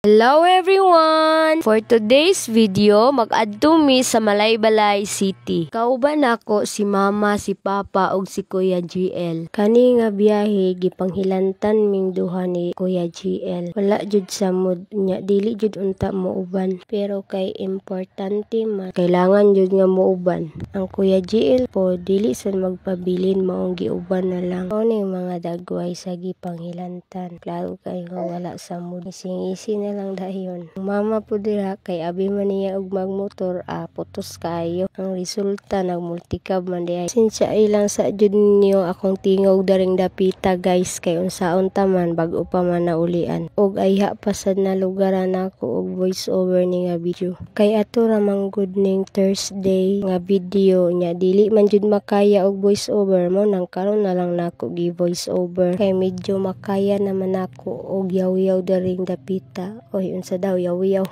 Hello, everyone! For today's video, mag-adto mi sa Malaybalay City. Kauban nako si Mama, si Papa ug si Kuya GL. Kani nga biyahe, gipanghilantan ming duha ni Kuya GL. Wala jud sa mood nya, dili jud unta mouban. Pero kay importante man, kailangan jud nga mouban. Ang Kuya GL po dili sad magpabilin, maong giuban na lang. Mao ning mga dagway sa gipanghilantan. Klaro kay nga wala sa mood. Ising-isi na lang dayon. Ang mama po dira kay abi man niya og magmotor, putos kaayo. Ang resulta, nagmulticab man diay. Sinsya ilang sa jud ninyo akong tingog daring dapita, guys, kay unsaon ta man, bag-o pa man naulian. Og ayha pa sad na lugaran nako og voice over ni nga video. Kay ato ra man gud ning Thursday nga video nya, dili man jud makaya og voice over mo nang karon na lang nako gi voice over kay medyo makaya naman nako og yaw-yaw daring dapita. Oy, unsa daw yaw-yaw?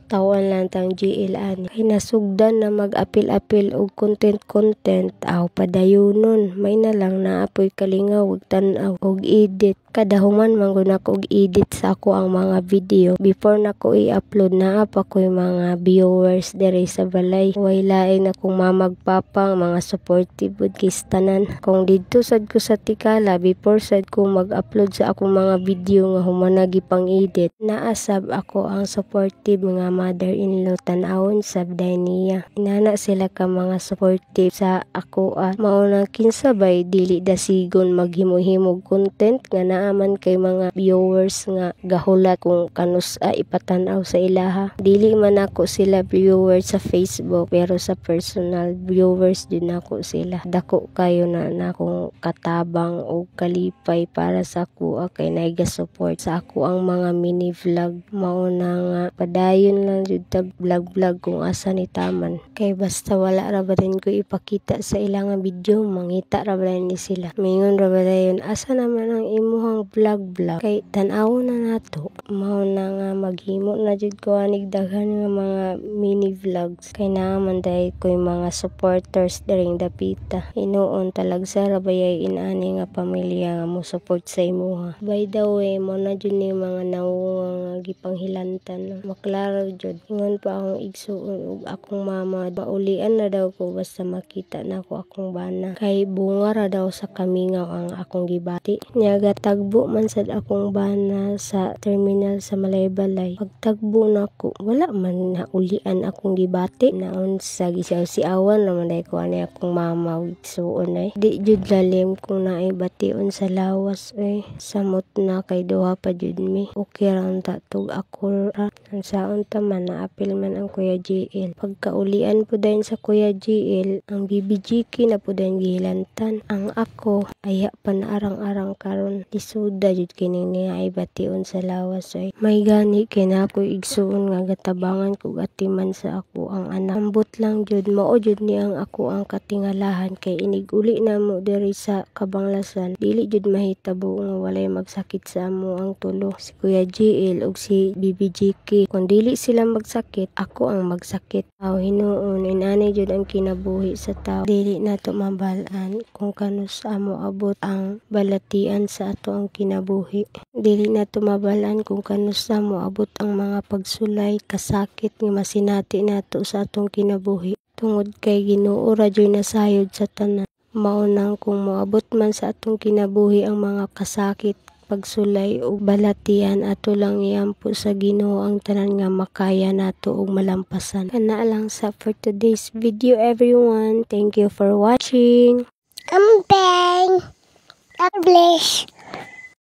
Tawan lang tang GL ani. Kay nasugdan na mag-apil-apil og content-content, aw padayonon. May na lang naa poy kalingaw og tan-aw og edit. Kada human man gud nako og edit sa ako ang mga video. Before nako i-upload, naa pa koy mga viewers diri sa balay. Way lain akong mama ug papa, mga supportive pud kis tanan. Kung didto sad ko sa Tikala, before sad ko mag-upload sa akong mga video nga human na gipang-edit, naa sab ako ang supportive nga mother-in-law, tan-awon sab day niya. Inana sila ka mga supportive sa akoa. Mao nang kinsa bay dili dasigon maghimo-himog content nga naa man kay mga viewers nga gahulat kung kanus-a ipatan-aw sa ilaha. Dili man nako sila viewers sa Facebook, pero sa personal viewers jud nako sila. Dako kayo na nakong katabang og kalipay para sa akoa kay naay ga-support sa ako ang mga mini vlog. Mao na nga padayon lang jud tag vlog vlog kung asa ni taman. Kay basta wala ra ba din ko ipakita sa ilang nga video, mangita ra ba ni sila. Mingon ra ba dayon, "Asa naman ang imuhang vlog vlog?" Kay tan-awon na nato. Mao na nga maghimo na jud ko anig daghan nga mga mini vlogs kay naa man diay koy mga supporters diring dapita. Hinuon talagsa ra bayay inani nga pamilya nga mo support sa imuha. By the way, mao na jud ni mga nawong nga gipanghilantan, no. Maklaro jud. Ingon pa akong igsuon ug akong mama, maulian na daw ko basta makita nako akong bana. Kay bunga ra daw sa kamingaw ang akong gibati. Nya gatagbo man sad akong bana sa terminal sa Malaybalay. Pagtagbo nako, wala man naulian akong gibati. Naunsa, gisiaw-siawan naman day ko ani akong mama ug igsuon ay. Di jud lalim kung naay bation sa lawas oy. Samot na kay duha pa jud mi. Okay ra unta tug ako ra. Unsaon ta man, naapil man ang Kuya JL. Pagkaulian po dayon sa Kuya JL, ang BBGK na po dayon gihilantan. Ang ako, aya pa na arang-arang karon. Lisuda jud kining naay bation sa lawas oy. May gani kay naa koy igsuon nga gatabangan kog atiman sa ako ang anak. Ambot lang jud, mao jud ni ang ako ang katingalahan kay inig uli namo diri sa Kabanglasan, dili jud mahitabo nga walay magsakit sa amo ang tulo. Si Kuya JL ug si BBGK. Kung dili sila magsakit, ako ang magsakit. Aw hinuon, inani jud ang kinabuhi sa tawo. Dili nato mabal-an kung kanus-a moabot ang balatian sa ato ang kinabuhi. Dili nato mabal-an kung kanus-a moabot ang mga pagsulay, kasakit nga masinati nato sa atong kinabuhi. Tungod kay Ginoo ra juy nasayod sa tanan. Mao nang kung moabot man sa atong kinabuhi ang mga kasakit, pagsulay ug balatian, ato lang iampo sa Ginoo ang tanan nga makaya nato ug malampasan. Kana lang sa for today's video, everyone. Thank you for watching. Amping. God bless.